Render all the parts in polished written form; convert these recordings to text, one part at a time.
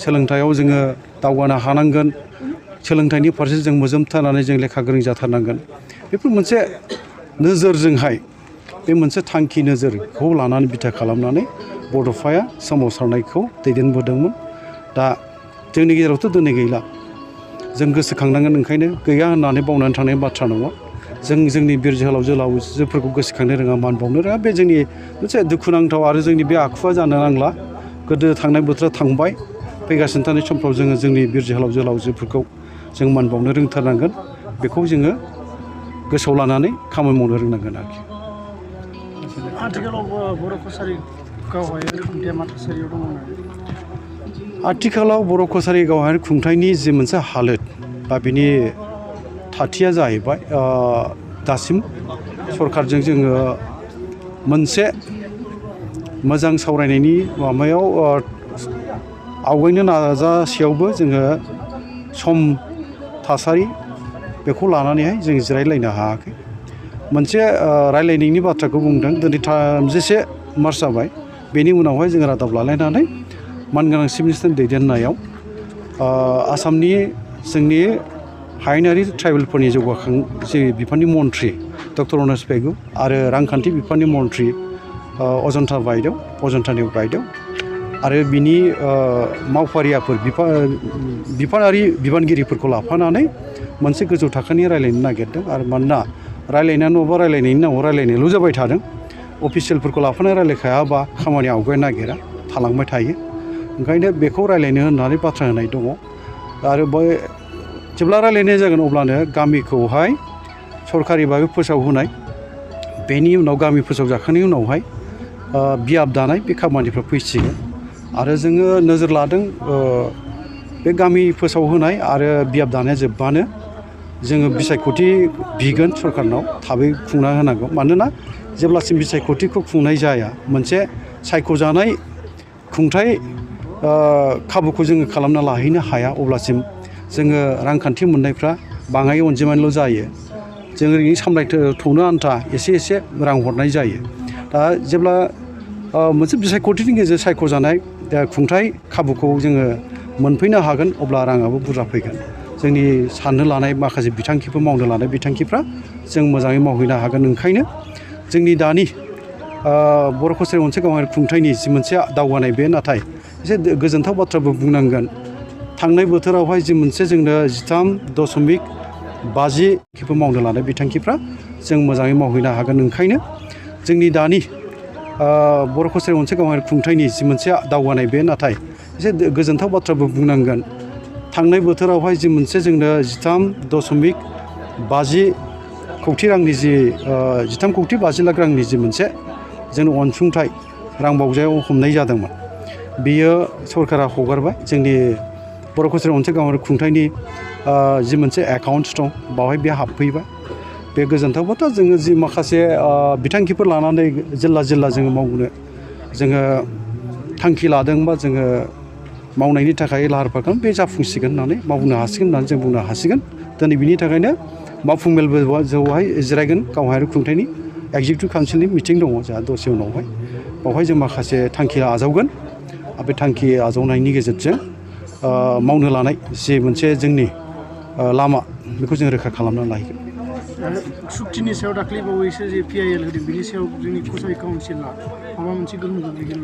सोलोंथायाव जोङो दावगानो हानांगोन सोलोंथाइनि फारसे जों मोजोमथारनानै जों लेखा गोरों जाथारनांगोन बेफोर मोनसे नोजोरजोंहाय बे मोनसे थांखि नोजोरखौ लानानै बिथा खालामनानै बड'फाया सोमावसारनायखौ दैदेनबोदोंमोन दा जोंनि गेजेरावथ' दिनै गैला जों गोसोखांनांगोन ओंखायनो गैया होननानै बावनानै थांनाय बाथ्रा नङा जों जोंनि बिर जोहोलाव जोहोलावजोफोरखौ गोसोखांनो रोङा मान बावनो रोङा बे जोंनि मोनसे दुखुनांथाव आरो जोंनि बे आखुवा जानो नांला गोदो थांनाय बोथोरा थांबाय फैगासिनो थानाय समफ्राव जोङो जोंनि बिर जोहोलाव जोहोलावजोफोरखौ जों मान बावनो रोंथारनांगोन बेखौ जोङो गोसोआव लानानै खामानि मावनो रोंनांगोन आरोखि आथिखालाव बर' कसारि गावहायारि खुंथाया मा थासारियाव दङ आथिखालाव बर' कसारि गावहायारि खुंथायनि जि मोनसे हालोद बा बिनि थाथिया जाहैबाय दासिम सरकारजों जोङो मोनसे मोजां सावरायनायनि माबायाव आवगायनो नाजासेयावबो जोङो सम थासारि बेखौ लानानैहाय जों जिरायलायनो हायाखै मोनसे रायलायनायनि बाथ्राखौ बुंदों दिनै 31 मार्च जाबाय बेनि उनावहाय जों रादाब लालायनानै मानगोनां चिफ मिनिस्टारनि दैदेननायाव आसामनि जोंनि हायुङारि ट्राइबेलफोरनि जौगाखां जे बिफाननि मन्थ्रि डक्टर अनस पेगु आरो रांखान्थि बिफाननि मन्थ्रि अजन्तानि बायदेव आरो बिनि मावफारियाफोर बिफानारि बिबानगिरिफोरखौ लाफानानै मोनसे गोजौ थाखोनि रायलायनो नागिरदों आरो मानोना रायलायनाया नङाबा रायलायनायनि नामाव रायलायनायल' जाबाय थादों अफिसियेलफोरखौ लाफानाय रायलायखायाबा खामानिया आवगायनो नागिरा थालांबाय थायो ओंखायनो बेखौ रायलायनो होननानै बाथ्रा होनाय दङ आरो जेब्ला रायलायनाय जागोन अब्लानो गामिखौहाय सरकारि भाबै फोसावहोनाय बेनि उनाव गामि फोसावजाखांनायनि उनावहाय बियाब दानाय बे खामानिफ्रा फैसिगोन आरो जोङो नोजोर लादों बे गामि फोसावहोनाय आरो बियाब दानाया जोब्बानो जोङो बिसायख'थि बिगोन सरकारनाव थाबै खुंना होनांगौ मानोना जेब्लासिम बिसायख'थिखौ खुंनाय जाया मोनसे सायख'जानाय खुंथाय खाबुखौ जोङो खालामना लाहैनो हाया अब्लासिम जोङो रांखान्थि मोननायफ्रा बाङाय अनजिमानिल' जायो जों ओरैनो सामलायथ'नो आन्था एसे रां हरनाय जायो दा जेब्ला मोनसे बिसायख'थिनि गेजेरजों सायख'जानाय खुंथाय खाबुखौ जोङो मोनफैनो हागोन अब्ला राङाबो बुरजा फैगोन जोंनि साननो लानाय माखासे बिथांखिफोर मावनो लानाय बिथांखिफ्रा जों मोजाङै मावहैनो हागोन ओंखायनो जोंनि दानि बर' कसारि मोनसे गावारि खुंथायनि जि मोनसे दावगानाय बे नाथाय एसे गोजोनथाव बाथ्राबो बुंनांगोन थांनाय बोथोरावहाय जि मोनसे जोंनो 13.50 मावनो लानाय बिथांखिफ्रा जों मोजाङै मावहैनो हागोन ओंखायनो जोंनि दानि बर' कसारि मोनसे गावारि खुंथायनि जि मोनसे दावगानाय बे नाथाय एसे गोजोनथाव बाथ्राबो बुंनांगोन थांनाय बोथोरावहाय जि मोनसे जोंनो 13.50 कौटि रांनि जि 13.50 लाख रांनि जि मोनसे जोंनो अनसुंथाइ रां बावजायाव हमनाय जादोंमोन बियो सरकारा हगारबाय जोंनि बर' कसारि मोनसे गावारि खुंथायनि जि मोनसे एकाउन्ट्स दं बावहाय बे हाबफैबाय बे गोजोनथावबाथ' जोङो जि माखासे बिथांखिफोर लानानै जिल्ला जोङो मावनो जोङो थांखि लादों बा जोङो मावनायनि थाखाय लाहार फाहार खालाम बे जाफुंसिगोन होननानै मावनो हासिगोन होननानै जों बुंनो हासिगोन दिनै बिनि थाखायनो मावफुं मेलबो जौहाय जिरायगोन गावारि खुंथायनि एक्जिकिउटिभ काउन्सिलनि मिटिं दङ जोंहा दसे उनावहाय बावहाय जों माखासे थांखि आजावगोन बे थांखि आजावनायनि गेजेरजों मावनो लानाय जे मोनसे जोंनि लामा बेखौ जों रोखा खालामनानै लाहैगोन सुक्तिनि सायाव दाख्लै बावैसो जे PIL होदों बिनि सायाव जोंनि कसारि काउन्सिला माबा मोनसे गोहोम गोग्लैगोन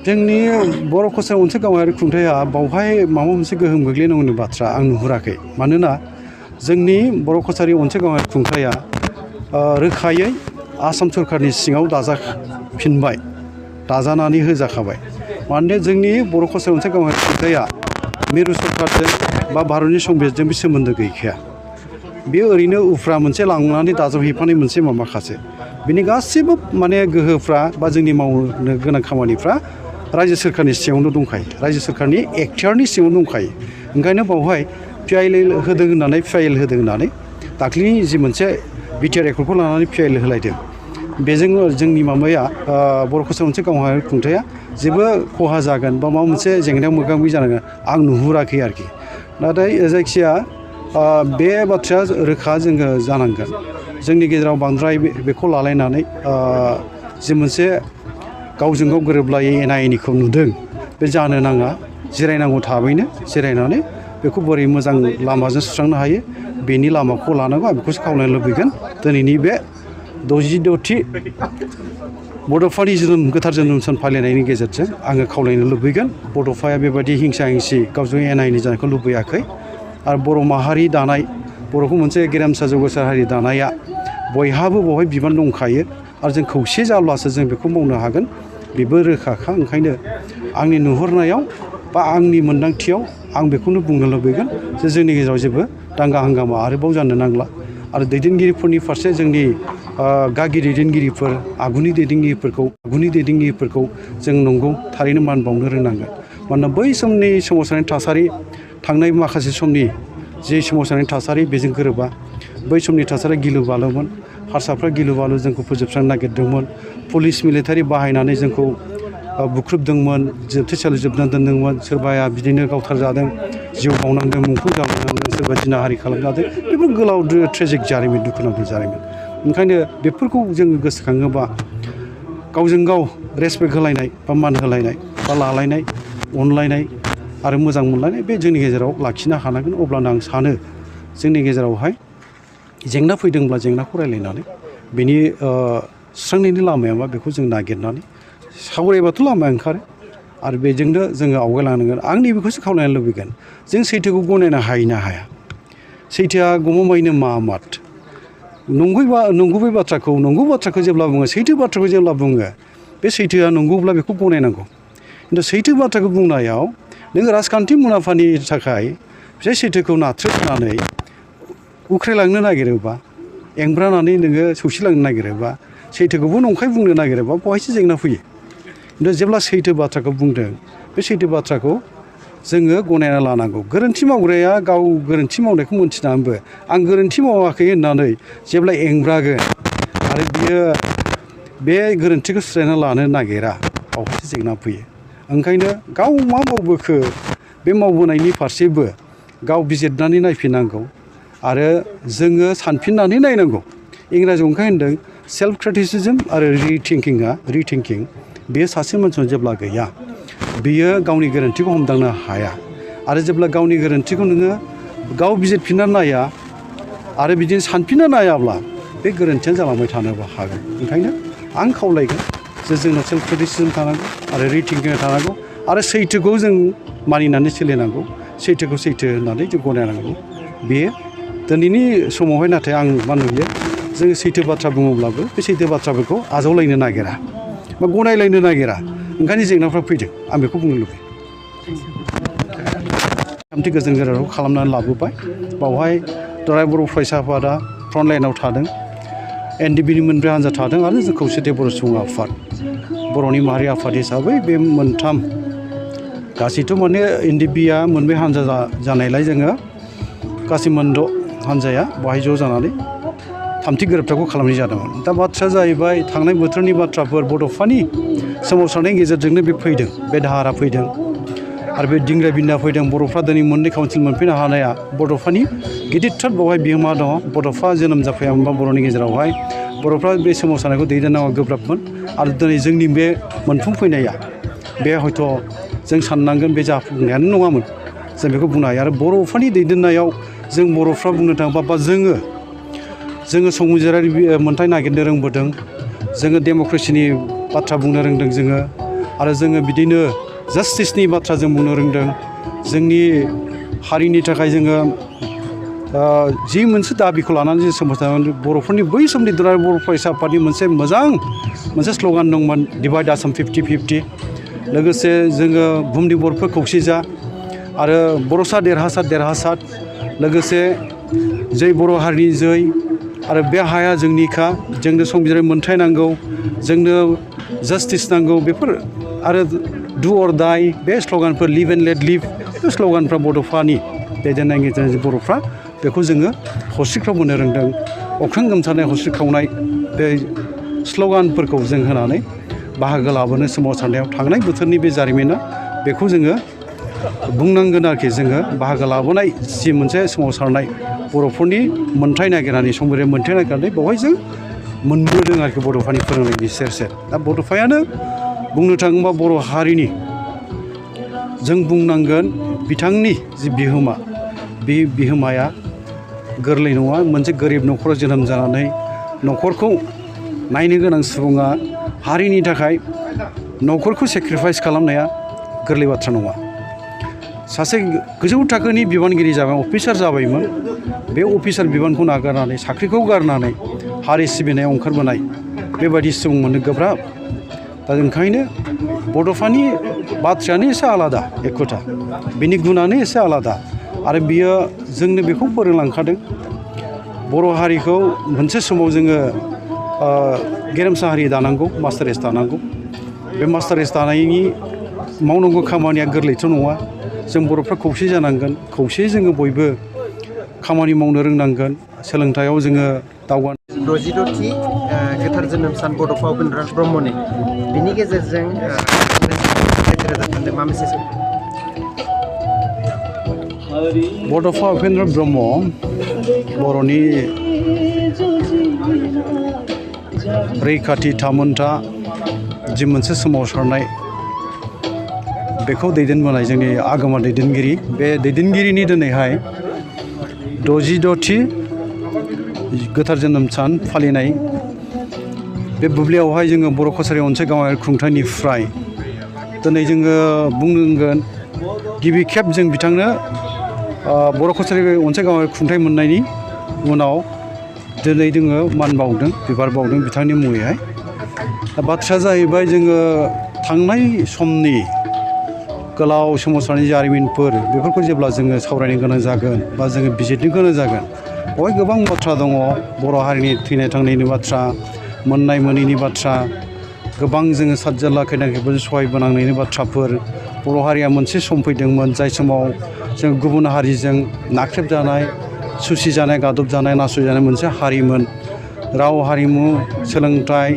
जोंनि बर' कसारि मोनसे गावारि खुंथाया बावहाय माबा मोनसे गोहोम गोग्लैनांगौनि बाथ्रा आं नुहुराखै मानोना जोंनि बर' कसारि मोनसे गावारि खुंथाया रोखायै आसाम सरकारनि सिङाव दाजानानै होजाखाबाय मानोना जोंनि बर' कसारि मोनसे गावारि खुंथाया मिरु सरकारजों बा भारतनि संबिजितजों बे सोमोन्दो गैखाया बेयो ओरैनो उफ्रा मोनसे लांनानै दाजाबहैफानाय मोनसे माखासे बिनि गासैबो माने गोहोफ्रा बा जोंनि मावनो गोनां खामानिफ्रा रायजो सोरखारनि सिङावनो दंखायो रायजो सोरखारनि एक्टियारनि सिङावनो दंखायो ओंखायनो बावहाय PIL होदों होननानै दाख्लैनि जि मोनसे बिटिआर एकर्डखौ लानानै PIL होलायदों बेजों जोंनि माबाया बर' कसारि मोनसे गावारि खुंथाया जेबो खहा जागोन बा माबा मोनसे जेंनायाव मोगा मोगि जानांगोन आं नुहुराखै आरोखि नाथाय जायखिया बे बाथ्राया रोखा जोङो जानांगोन जोंनि गेजेराव बांद्राय बेखौ लालायनानै जि मोनसे गावजों गाव गोरोबलायै एना एनिखौ नुदों बे जानो नाङा जिरायनांगौ थाबैनो जिरायनानै बेखौ बोरै मोजां लामाजों सुस्रांनो हायो बेनि लामाखौ लानांगौ आं बेखौसो खावलायनो लुबैगोन दिनैनि बे 66थि बड'फानि गोथार जोनोम सान फालिनायनि गेजेरजों आङो खावलायनो लुबैगोन बड'फाया बेबायदि हिंसा हिंसि गावजों एना एनि जानायखौ लुबैयाखै आरो बर' माहारि दानाय बर'खौ मोनसे गेरेमसा जौगासार हारि दानाया बयहाबो बेवहाय बिबान दंखायो आरो जों खौसे जाब्लासो जों बेखौ मावनो हागोन बेबो रोखाखा ओंखायनो आंनि नुहुरनायाव बा आंनि मोन्दांथियाव आं बेखौनो बुंनो लुबैगोन जे जोंनि गेजेराव जेबो दांगा हांगामा आरोबाव जानो नांला आरो दैदेनगिरिफोरनि फारसे जोंनि गागि दैदेनगिरिफोर आगुनि दैदेनगिरिफोरखौ जों नंगौ थारैनो मान बावनो रोंनांगोन मानोना बै समनि सोमावसारनाय थासारि थांनाय माखासे समनि जे सोमावसारनाय थासारि बेजों गोरोबा बै समनि थासारिया गिलु बालुमोन हारसाफ्रा गिलु बालु जोंखौ फोजोबस्रांनो नागिरदोंमोन पुलिस मिलिटारि बाहायनानै जोंखौ बुख्रुबदोंमोन जोबथेसालियाव जोबनानै दोनदोंमोन सोरबाया बिदिनो गावथारजादों जिउ बावनांदों मुंख्लं जालांदों सोरबा जिनाहारि खालामजादों बेफोर गोलाव ट्रेजिक जारिमिन दुखुनांथाव जारिमिन ओंखायनो बेफोरखौ जों गोसोखाङोबा गावजों गाव रेसपेक्ट होलायनाय बा मान होलायनाय बा लालायनाय अनलायनाय आरो मोजां मोनलायनाय बे जोंनि गेजेराव लाखिनो हानांगोन अब्लानो आं सानो जोंनि गेजेरावहाय जेंना फैदोंब्ला जेंनाखौ रायलायनानै बेनि सुस्रांनायनि लामाया मा बेखौ जों नागिरनानै सावरायबाथ' लामाया ओंखारो आरो बेजोंनो जोङो आवगायलांनांगोन आंनि बेखौसो खावलायनो लुबैगोन जों सैथोखौ गनायनो हाया सैथोआ गमामायैनो मामात नंगुबै बाथ्राखौ जेब्ला बुङो सैथो बाथ्राखौ जेब्ला बुङो बे सैथोआ नंगौब्ला बेखौ गनायनांगौ खिन्थु सैथो बाथ्राखौ बुंनायाव नों राजखान्थि मुलाम्फानि थाखाय बे सैथोखौ नाथ्रोदनानै उख्रायलांनो नागिरोबा एंब्रानानै नोङो सौसिलांनो नागिरोबा सैथोखौबो नंखाय बुंनो नागिरोबा बहायसो जेंना फैयो खिन्थु जेब्ला सैथो बाथ्राखौ बुंदों बे सैथो बाथ्राखौ जोङो गनायना लानांगौ गोरोन्थि मावग्राया गाव गोरोन्थि मावनायखौ मोनथिनानैबो आं गोरोन्थि मावाखै होननानै जेब्ला एंब्रागोन आरो बियो बे गोरोन्थिखौ सुस्रायना लानो नागिरा बावहायसो जेंना फैयो ओंखायनो गाव मा मावबोखो बे मावबोनायनि फारसेबो गाव बिजिरनानै नायफिननांगौ आरो जोङो सानफिननानै नायनांगौ इंराजियाव ओंखाय होनदों सेल्फ क्रिटिसिजम आरो रिथिंकिं बेयो सासे मानसिनाव जेब्ला गैया बियो गावनि गोरोन्थिखौ हमदांनो हाया आरो जेब्ला गावनि गोरोन्थिखौ नोङो गाव बिजिरफिनना नाया आरो बिदिनो सानफिनना नायाब्ला बे गोरोन्थिया जालांबाय थानोबो हागोन ओंखायनो आं खावलायगोन जे जोंनाव सेल्फ क्रिटिसिजम थानांगौ आरो रिथिंकिं थानांगौ आरो सैथोखौ जों मानिनानै सोलिनांगौ सैथोखौ सैथो होननानै जों गनायनांगौ बेयो दिनैनि समावहाय नाथाय आं मा नुयो जों सैथो बाथ्रा बुङोब्लाबो बे सैथो बाथ्राफोरखौ आजावलायनो नागिरा बा गनायलायनो नागिरा ओंखायनो जेंनाफ्रा फैदों आं बेखौ बुंनो लुबैयो थामथि गोजोन गोराखौ खालामनानै लाबोबाय बावहाय दुलाराय बर' फरायसा आफादा फ्रन्ट लाइनाव थादों एनडिबिनि मोनब्रै हान्जा थादों आरो जों खौसेथि बर' सुबुं आफाद बर'नि माहारि आफाद हिसाबै बे मोनथाम गासैथ' माने एनडिबिया मोनब्रै हान्जा जानायलाय जोङो गासै मोनद' हान्जाया बाहाय ज' जानानै थामथि गोरोबथाखौ खालामनाय जादोंमोन दा बाथ्राया जाहैबाय थांनाय बोथोरनि बाथ्राफोर बड'फानि सोमावसारनायनि गेजेरजोंनो बे फैदों बे दाहारा फैदों आरो बे दिंग्रा बिन्दा फैदों बर'फ्रा दिनै मोननै काउन्सिल मोनफैनो हानाया बड'फानि गिदिरथार बेवहाय बिहोमा दङ बड'फा जोनोम जाफैयामोनबा बर'नि गेजेरावहाय बर'फ्रा बे सोमावसारनायखौ दैदेननांगौआ गोब्राबमोन आरो दिनै जोंनि बे मोनफुंफैनाया बे हयथ' जों साननांगोन बे जाफुंनायानो नङामोन जों बेखौ बुंनो हायो आरो बर'फोरनि दैदेननायाव जों बर'फ्रा बुंनो थाङोबा बा जोङो संबिजिरारि मोन्थाइ नागिरनो रोंबोदों जोङो डेम'क्रेसिनि बाथ्रा बुंनो रोंदों जोङो आरो जोङो बिदिनो जास्टिसनि बाथ्रा जों बुंनो रोंदों जोंनि हारिनि थाखाय जोङो जि मोनसे दाबिखौ लानानै जों सोमावसारनानै बर'फोरनि बै समनि दुलाराय बर' फरायसा आफादनि मोनसे मोजां मोनसे स्ल'गान दंमोन डिभाइड आसाम 50-50 लोगोसे जोङो बुहुमनि बर'फोर खौसे जा आरो बर'सा देरहासार लोगोसे जै बर' हारिनि जै आरो बे हाया जोंनिखा जोंनो संबिजिरारि मोन्थाइ नांगौ जोंनो जास्टिस नांगौ बेफोर आरो डु अर डाइ बे स्ल'गानफोर लिभ एन्ड लेट लिभ बे स्ल'गानफ्रा बड'फानि दैदेननायनि गेजेरजों बर'फ्रा बेखौ जोङो हस्रिख्रावबोनो रोंदों अख्रां गोमसारनाय हस्रिख्रावनाय बे स्ल'गानफोरखौ जों होनानै बाहागो लाबोनो सोमावसारनायाव थांनाय बोथोरनि बे जारिमिना बेखौ जोङो बुंनांगोन आरोखि जोङो बाहागो लाबोनाय जि मोनसे सोमावसारनाय बर'फोरनि मोन्थाइ नागिरनानै संबिजिरारि मोन्थाइ नागिरनानै बेवहाय जों मोनबोदों आरोखि बड'फानि फोरोंनायनि सेर दा बड'फायानो बुंनो थाङोबा बर' हारिनि जों बुंनांगोन बिथांनि जि बिहोमा बे बिहोमाया गोरलै नङा। मोनसे गोरिब न'खराव जोनोम जानानै न'खरखौ नायनो गोनां सुबुङा हारिनि थाखाय न'खरखौ सेक्रिफाइस खालामनाया गोरलै बाथ्रा नङा। सासे गोजौ थाखोनि बिबानगिरि जाबाय, अफिसार जाबायमोन। बे अफिसार बिबानखौ नागारनानै साख्रिखौ गारनानै हारि सिबिनायाव ओंखारबोनाय बेबायदि सुबुं मोननो गोब्राब। दा ओंखायनो बड'फानि बाथ्रायानो एसे आलादा एखुथा, बिनि गुनानो एसे आलादा आरो बियो जोंनो बेखौ फोरोंलांखादों। बर' हारिखौ मोनसे समाव जोङो गेरेमसा हारि दानांगौ, मास्टार रेस दानांगौ। बे मास्टार रेस दानायनि मावनांगौ खामानिया गोरलैथ' नङा। जों बर'फ्रा खौसे जानांगोन, खौसेयै जोङो बयबो खामानि मावनो रोंनांगोन, सोलोंथाइयाव जोङो दावगा 66थि गोथार जोनोम सान बड'फा उपेन्द्रनाथ ब्रह्मनि बिनि गेजेरजों मा मेसेज? बड'फा उपेन्द्र ब्रह्म बर'नि रैखाथि थामोन्था जि मोनसे सोमावसारनाय बेखौ दैदेनबोनाय जोंनि आगोमा दैदेनगिरि। बे दैदेनगिरिनि दिनैहाय 66थि गोथार जोनोम सान फालिनाय बे बुब्लियावहाय जोङो बर' कसारि अनसाय गावारि खुंथायनिफ्राय दिनै जोङो बुंनांगोन गिबि खेब जों बिथांनो बर' कसारि अनसाय गावारि खुंथाय मोननायनि उनाव दिनै जोङो मान बावदों, बिबार बावदों बिथांनि मुङैहाय। दा बाथ्राया जाहैबाय जोङो थांनाय समनि गोलाव सोमावसारनाय जारिमिनफोर बेफोरखौ जेब्ला जोङो सावरायनो गोनां जागोन बा जोङो बिजिरनो गोनां जागोन, बेवहाय गोबां बाथ्रा दङ। बर' हारिनि थैनाय थांनायनि बाथ्रा, मोननाय मोनैनि बाथ्रा, गोबां जोङो सातजारला खैना खैफोदजों सहायबोनांनायनि बाथ्राफोर। बर' हारिया मोनसे सम फैदोंमोन जाय समाव जों गुबुन हारिजों नाख्रेबजानाय, सुसिजानाय, गादबजानाय, नासयजानाय मोनसे हारिमोन। राव, हारिमु, सोलोंथाइ,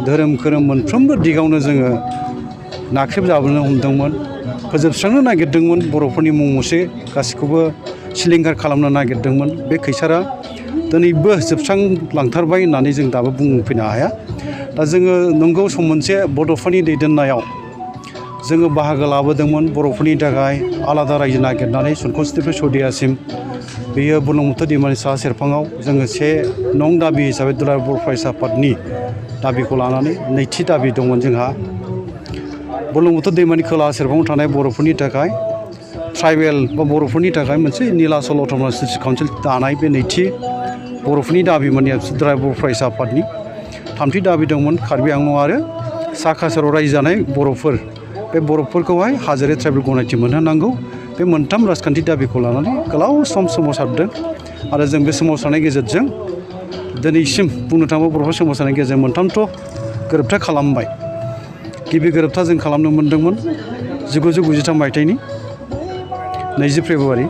धोरोम खोरोम मोनफ्रोमबो दिगावनो जोङो नाख्रेबजाबोनो हमदोंमोन, फोजोबस्रांनो नागिरदोंमोन। बर'फोरनि मुं मुसे गासैखौबो सिलिंखार खालामनो नागिरदोंमोन। बे खैसारा दिनैबो जोबस्रांलांथारबाय होननानै जों दाबो बुंफैनो हाया। दा जोङो नंगौ सम मोनसे बड'फानि दैदेननायाव जोङो बाहागो लाबोदोंमोन बर'फोरनि थाखाय आलादा रायजो नागिरनानै सनकसनिफ्राय सदियासिम। बेयो बुरलुंबुथुर दैमानि साहा सेरफाङाव जोङो 1 नं दाबि हिसाबै दुलाराय बर' फरायसा आफादनि दाबिखौ लानानै नैथि दाबि दंमोन जोंहा। बुरलुंबुथुर दैमानि खोला सेरफाङाव थानाय बर'फोरनि थाखाय ट्राइबेल बा बर'फोरनि थाखाय मोनसे नीलाचल अट'नमास काउन्सिल दानाय बे नैथि बर'फोरनि दाबिमोन दुलाराय बर' फरायसा आफादनि। थामथि दाबि दंमोन कार्बि आंलं आरो सा काछाराव रायजो जानाय बर'फोर, बे बर'फोरखौहाय हाजोआरि ट्राइबेल गनायथि मोनहोनांगौ। बे मोनथाम राजखान्थि दाबिखौ लानानै गोलाव सम सोमावसारदों आरो जों बे सोमावसारनायनि गेजेरजों दिनैसिम बुंनो थाङोब्ला बर'फोर सोमावसारनायनि गेजेरजों मोनथामथ' गोरोबथा खालामबाय। गिबि गोरोबथा जों खालामनो मोनदोंमोन 1993 मायथाइनि 20 फेब्रुवारि।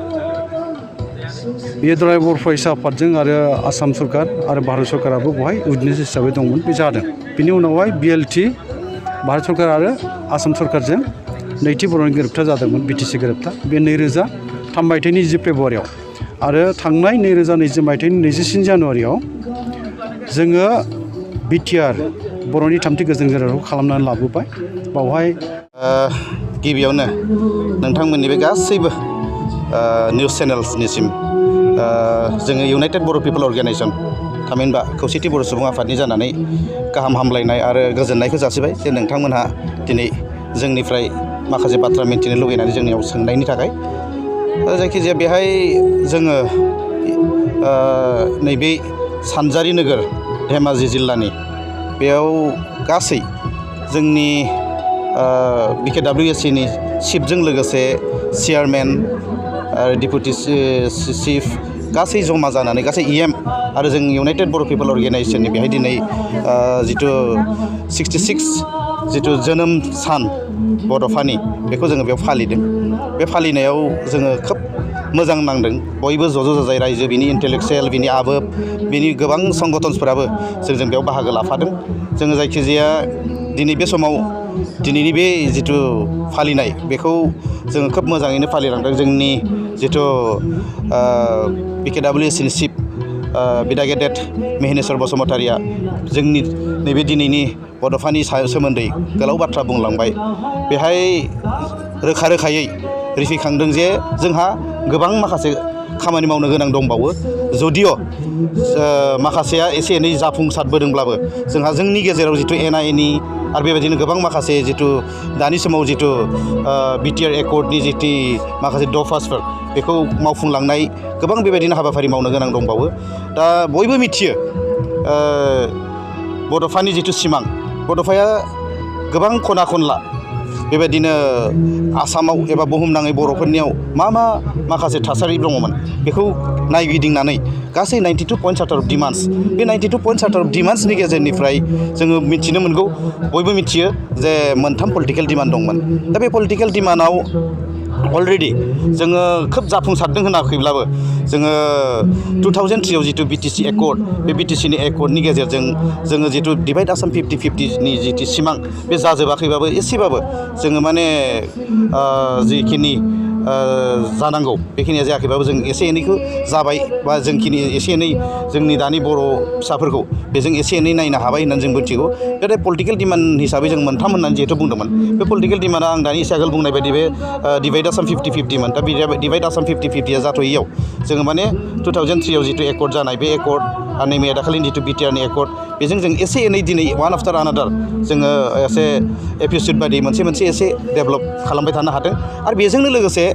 बेयो दुलाराय बर' फरायसा आफादजों आरो आसाम सरकार आरो भारत सरकाराबो बेवहाय उइटनेस हिसाबै दंमोन, बे जादों। बिनि उनावहाय BLT भारत सरकार आरो आसाम सरकारजों नैथि बर'नि गोरोबथा जादोंमोन, BTC गोरोबथा। बे 2003 मायथाइनि 10 फेब्रुवारियाव आरो थांनाय 2020 मायथाइनि 23 जानुवारियाव जोङो BTR बर'नि थामथि गोजोन गोरोबथाखौ खालामनानै लाबोबाय। बावहाय गिबियावनो नोंथांमोननि बे गासैबो निउस चेनेल्सनिसिम जोङो इउनाइटेड बर' पिपल अर्गेनाइजेसन थामहिनबा खौसेथि बर' सुबुं आफादनि जानानै गाहाम हामलायनाय आरो गोजोननायखौ जासिबाय जे नोंथांमोनहा दिनै जोंनिफ्राय माखासे बाथ्रा मिन्थिनो लुगैनानै जोंनियाव सोंनायनि थाखाय। जायखिजाया बेहाय जोङो नैबे सानजारि नोगोर धेमाजि जिल्लानि बेयाव गासै जोंनि BKWSCनि चिफजों लोगोसे चेयारमेन आरो डिपुटि चिफ गासै जमा जानानै गासै EM आरो जों इउनाइटेड बर' पिपल अर्गेनाइजेसननि बेहाय दिनै जिथु 66 जिथु जोनोम सान बड'फानि बेखौ जोङो बेयाव फालिदों। बे फालिनायाव जोङो खोब मोजां नांदों। बयबो ज' जाजाय रायजो, बिनि इन्टेलेक्सुयेल, बिनि आबोब, बिनि गोबां संगठनफोराबो जोंजों बेयाव बाहागो लाफादों। जोङो जायखिजाया दिनै बे समाव दिनैनि बे जिथु फालिनाय बेखौ जोङो खोब मोजाङैनो फालिलांदों। जोंनि जिथु BKWSCनि चिफ बिदा गेदेर मेहेनेश्वर बसुमतारिया जोंनि नैबे दिनैनि बड'फानि सोमोन्दै गोलाव बाथ्रा बुंलांबाय। बेहाय रोखा रोखायै रिफिखांदों जे जोंहा गोबां माखासे खामानि मावनो गोनां दंबावो जदिअ माखासेया एसे एनै जाफुंसारबोदोंब्लाबो जोंहा जोंनि गेजेराव जिथु NIA आरो बेबायदिनो गोबां माखासे जिथु दानि समाव जिथु BTR एकर्डनि जिथु माखासे दफासफोर बेखौ मावफुंलांनाय गोबां बेबायदिनो हाबाफारि मावनो गोनां दंबावो दा बयबो मिथियो बड'फानि जिथु सिमां बड'फाया गोबां खना खनला बेबायदिनो आसामाव एबा बुहुमनाङै बर'फोरनियाव मा माखासे थासारि दङमोन बेखौ नायगिदिंनानै गासै 92 पइन्ट चार्टार अफ डिमान्ड्स बे 92 पइन्ट चार्टार अफ डिमान्ड्सनि गेजेरनिफ्राय जोङो मिथिनो मोनगौ बयबो मिथियो जे मोनथाम पलिटिकेल डिमान्ड दंमोन दा बे पलिटिकेल डिमान्डआव अलरेडि जोङो खोब जाफुंसारदों होनाखैब्लाबो जोङो 2003 आव जिथु BTC एकर्ड बे BTCनि एकर्डनि गेजेरजों जोङो जिथु डिभाइड आसाम 50-50नि जिथु सिमां बे जाजोबाखैबाबो एसेबाबो जोङो माने जिखिनि जानांगौ बेखिनिया जायाखैबाबो जों एसे एनैखौ जाबाय बा जोंखिनि एसे एनै जोंनि दानि बर' फिसाफोरखौ बेजों एसे एनै नायनो हाबाय होननानै जों मिथिगौ नाथाय पलिटिकेल डिमान्ड हिसाबै जों मोनथाम होननानै जिहेतु बुंदोंमोन बे पलिटिकेल डिमान्डआ आं दानि एसे आगोल बुंनाय बायदि बे डिभाइड आसाम 50-50 मोन दा डिभाइड आसाम 50-50 जाथ'यैयाव जोङो माने 2003 आव जिथु एकर्ड जानाय बे एकर्ड आरो नै मैया दाखालिनि जिथु BTRनि एकर्ड बेजों जों एसे एनै दिनै वान आफ्टार आनादार जोङो एसे एपिसड बायदि मोनसे एसे डेभेलप खालामबाय थानो हादों आरो बेजोंनो लोगोसे